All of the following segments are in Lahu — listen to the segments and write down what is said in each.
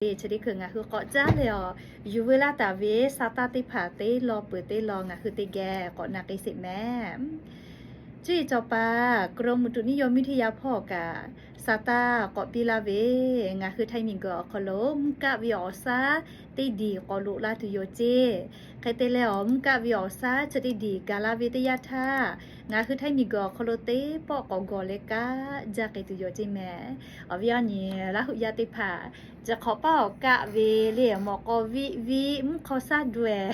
le chi teˇ hkui ngaˬ hui k'awꞈ caˉ leh awˬ, yuˬ veu laˇ taˍ ve sa taˇ teˇ hpaˍ teˇ law peuˬ teˇ law ngaˬ hui teˇ geh k'awꞈ na k'ai sheˍ mehˍ. Cuˇ yiˍ cawˬ paˍ Kawˇrenˍ muꞈ tuꞈ niˇ yaw miˇ teˇ yaˇ hpawˇ kaꞈ sa taˇ k'awꞈ piˇ laˇ ve, ngaˬ hui Htaiˇ miˬguiˬ awˬ hk'aw lo mvuhˇ kaˆ ve awˬ shaˉ teˇ diˬ k'awꞈ loꞈ la tuˬ yoˬ ceˇ. Hk'e te leh awˬ, mvuhˇ kaˆ ve awˬ shaˉ chi teˇ diˬ gaˬ la ve teˇ yanˇ htaˇ, ngaˬ hui Htaiˇ miˬguiˬ awˬ hk'aw lo teˇ pawˆ k'awꞈ gawˬ leh kaˆ jaˇ k'ai tuˬ yoˬ ceˇ mehˍ. Awˬ viˉ awˬ nyi Laˇ huˍ yaˇ teˇ hpaˍ, chi hk'awꞈ paˆ awˬ kaˆ ve le mawꞈ k'aw viˆ viˆ mvuhˇ hk'aw shaˉ daweh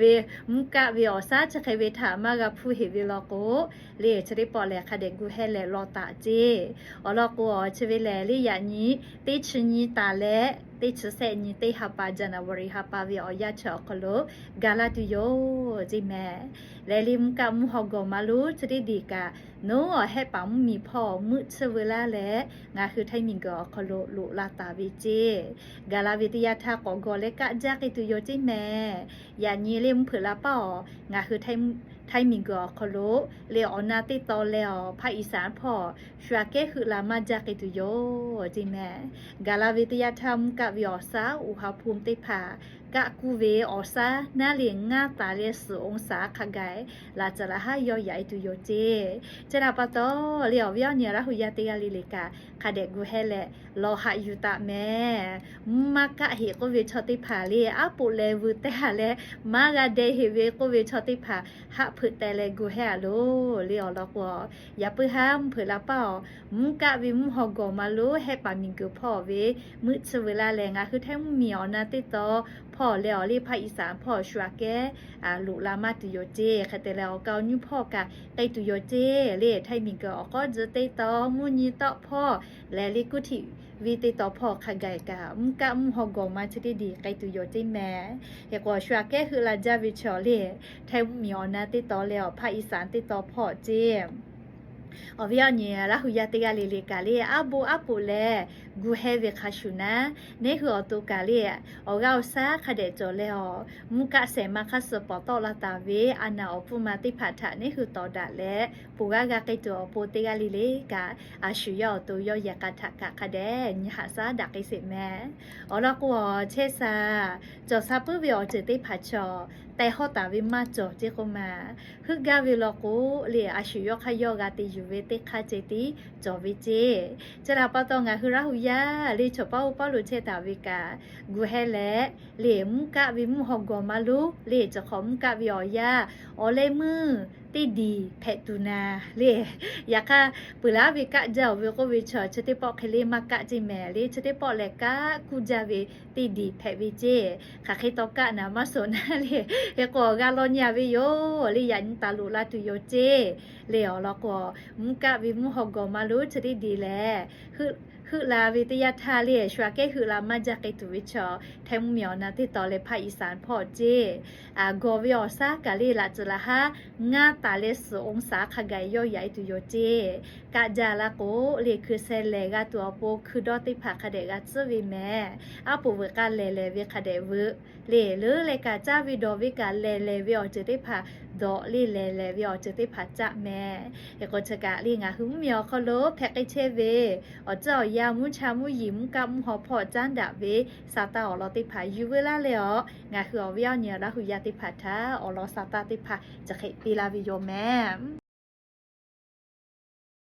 ve mvuhˇ kaˆ ve awˬ shaˉ chi hk'e ve htaꞈ maˇ g'a hpuˇ heꞈ ve law k'o, le chi teˇ pawˆ lehˬ hk'a dehꞈ gu heh leh law taˍ ceˇ. Awˬ lawn k'o, chi ve lehˬ le yaꞈ nyi teˇ chi nyi taˍ leh teˇ chi shehˆ nyi teˇ ha pa January ha pa ve awˬ yanˇ chi awˬ hk'aw lo gaˬ la tuˬ yoˬ ceˇ mehˍ. Lehˬ le mvuhˇ kaˆ mvuhˇ haw gawˬ ma lonˉ chi teˇ diˬ kaꞈ, nawˬ awˬ hehˆ paˍ mvuhˇ miˬ hpawˇ meuˆ tsuhˇ veu laˇ leh, ngaˬ hui Htaiˇ miˬguiˬ awˬ hk'aw lo loꞈ la taˍ ve ceˇ. Gaˬ la ve teˇ yanˇ htaˇ k'awꞈ gawˬ leh kaˆ jaˇ k'ai tuˬ yoˬ ceˇ mehˍ. Yaꞈ nyi le mvuhˇ hpeuꞈ la paˆ awˬ, ngaˬ hui Htaiˇ miˬguiˬ awˬ hk'aw lo le awˬ na teˇ taw leh awˬ ภาคอีสาน hpawˇ shu aꞈ kehˉ heuˆ la maˇ jaˇ k'ai tuˬ yoˬ ceˇ mehˍ. Gaˬ la ve teˇ yanˇ htaˇ mvuhˇ kaˆ ve awˬ shaˉ อุณหภูมิ teˇ hpaˍ kaˆ kuˇ ve awˬ shaˉ naˉ le ngaˇ taˍ leh suhˍ องศา hk'a gaˬ laꞈ caˬ laꞈ haˉ yawˇ yaꞈ e tuˬ yoˬ ceˇ. Chi htaꞈ pa taw le awˬ viˉ awˬ nyi Laˇ huˍ yaˇ teˇ g'aˇ le le kaꞈ hk'a dehꞈ gu heh leh lawˬ haꞈ yuˬ taˍ mehˍ. Mvuhˇ maˇ kaˆ heꞈ k'oˆ ve chaw teˇ hpaˍ le aˉ poꞈ leh veu teh a leh, maˇ g'a deh heꞈ ve k'oˆ ve chaw teˇ hpaˍ haˆ hpeuꞈ teh leh gu heh a loˬ le. Awˬ lawn k'o, yaꞈ puiˉ haˉ mvuhˇ hpeuꞈ la paˆ awˬ, mvuhˇ kaˆ ve mvuhˇ haw gawˬ ma lonˉ hehˆ paˍ miˬguiˬ hpawˇ ve meuˆ tsuhˇ veu laˇ leh ngaˬ hui Htaiˇ mvuhˇ miˬ awˬ na teˇ taw hpawˇ leh awˬ le ภาคอีสาน hpawˇ shu aꞈ kehˉ loꞈ la maˇ tuˬ yoˬ ceˇ. Hk'e te leh awˬ ka awˬ nyi hpawˇ kaꞈ k'ai tuˬ yoˬ ceˇ le. Htaiˇ miˬguiˬ awˬ k'awˉ tcuh teˇ taw, mvuhˇ nyi tawˆ hpawˇ lehˬ le kuˇ htiꞈ ve teˇ taw hpawˇ hk'a gaˬ kaꞈ mvuhˇ kaˆ mvuhˇ haw gawˬ ma chi teˇ diˬ k'ai tuˬ yoˬ ceˇ mehˍ. Hk'e k'o shu aꞈ kehˉ heuˆ la jaˇ ve chaw le Htaiˇ mvuhˇ miˬ awˬ na teˇ taw leh awˬ ภาคอีสาน teˇ taw hpawˇ ceˇ. Awˬ viˉ awˬ nyi Laˇ huˍ yaˇ teˇ g'aˇ le le kaꞈ le aˉ boˆ aˉ poꞈ leh gu heh ve hk'a shuˍ naˉ, neˇ hui awˬ to kaꞈ le awˬ g'aˇ awˬ shaˉ hk'a dehꞈ cawˬ leh awˬ, mvuhˇ kaˆ shehˍ ma hk'aˇ suh pawˍ tawˆ la taˍ ve a naˬ awˬ pfuhˇ ma teˇ hpaˍ htaꞈ neˇ hui tawˍ daꞈ leh, poˬ g'aˇ g'a k'ai tuˬ awˬ pon teˇ g'aˇ le le kaꞈ, a shu yawˇ awˬ to yawˇ yehˬ k'a htaꞈ kaꞈ hk'a dehꞈ nyi haꞈ shaˉ daꞈ k'ai sheˍ mehˍ. Awˬ lawn k'o, chehˇ sha cawˬ sha puiˉ ve awˬ ceuˬ teˇ hpaˍ chaw tehˬ hawˇ taˍ ve maˇ cawˬ ceˇ k'oˆ ma. Heuˆ gaˇ ve law k'o le, a shu yawˇ hk'aˇ yawˇ g'a te yuˬ ve teˇ hk'aˇ ceh tiˉ cawˬ ve ceˇ. Chi htaꞈ pa taw ngaˬ hui Laˇ huˍ yaˇ le chaw paˉ oˇ paˉ lo chehˇ taˍ ve kaꞈ, gu heh leh le mvuhˇ kaˆ ve mvuhˇ haw gawˬ ma lonˉ le chi hk'awꞈ mvuhˇ kaˆ ve awˬ yanˇ awˬ leh meuˇ teˇ diˬ hpehꞈ tuˬ naˍ le. Yaꞈ hk'aˇ peuˬ laˉ ve kaˆ jaˇ oˬ ve k'oˆ ve chaw chi teˇ pawˆ hk'e le maˇ kaˆ ceˇ mehˍ le. Chi teˇ pawˆ lehˬ kaˆ kuˇ jaˇ ve teˇ diˬ hpehꞈ ve ceˇ. Hk'aˬ hk'e taw kaˆ naˍ maˇ suhˍ naˉ le. Hk'e k'o awˬ g'a law nyi a ve yoˬ le. Yaꞈ nyi taˍ loꞈ la tuˬ yoˬ ceˇ le. Awˬ lawn k'o, mvuhˇ kaˆ ve mvuhˇ haw gawˬ ma lonˉ chi teˇ diˬ lehˬ heuˆ la ve teˇ yanˇ htaˇ le shu aꞈ kehˉ heuˆ la maˇ jaˇ k'ai tuˬ ve chaw Htaiˇ mvuhˇ miˬ awˬ na teˇ taw leh ภาคอีสาน hpawˇ ceˇ. Gawˬ ve awˬ shaˉ kaꞈ le laꞈ tcuhˍ laꞈ haˉ ngaˇ taˍ leh suhˍ องศา hk'a gaˬ yawˇ yaꞈ e tuˬ yoˬ ceˇ. Kaˆ jaˇ la k'o le hkui sheh lehˬ g'a tuˬ awˬ pon hkui dawˇ teˇ hpaˍ hk'a dehꞈ g'a tcuhˉ ve mehˍ. Aˉ poꞈ veuꞈ k'a lehˬ lehˬ ve hk'a dehꞈ veuꞈ le. Leuˉ leh kaꞈ caˇ ve dawˬ ve kaꞈ lehˬ lehˬ ve awˬ ceuˬ teˇ hpaˍ dawꞈ le. Lehˬ lehˬ ve awˬ ceuˬ teˇ hpaˍ caˆ mehˍ. Hk'e k'o chi kaꞈ le ngaˬ hui mvuhˇ miˬ awˬ hk'aw lo hpehꞈ k'ai chehˇ ve awˬ tcuhˉ awˬ yanˇ mvuhˇ cha mvuhˇ yeˬ mvuhˇ kaˆ mvuhˇ haw hpawˇ caˉ daꞈ ve sa taˇ awˬ lawn teˇ hpaˍ yuˬ veu laˇ leh awˬ, ngaˬ hui awˬ viˉ awˬ nyi Laˇ huˍ yaˇ teˇ hpaˍ htaꞈ awˬ lawn sa taˇ teˇ hpaˍ chi hk'e piˇ laˇ ve yoˬ mehˍ.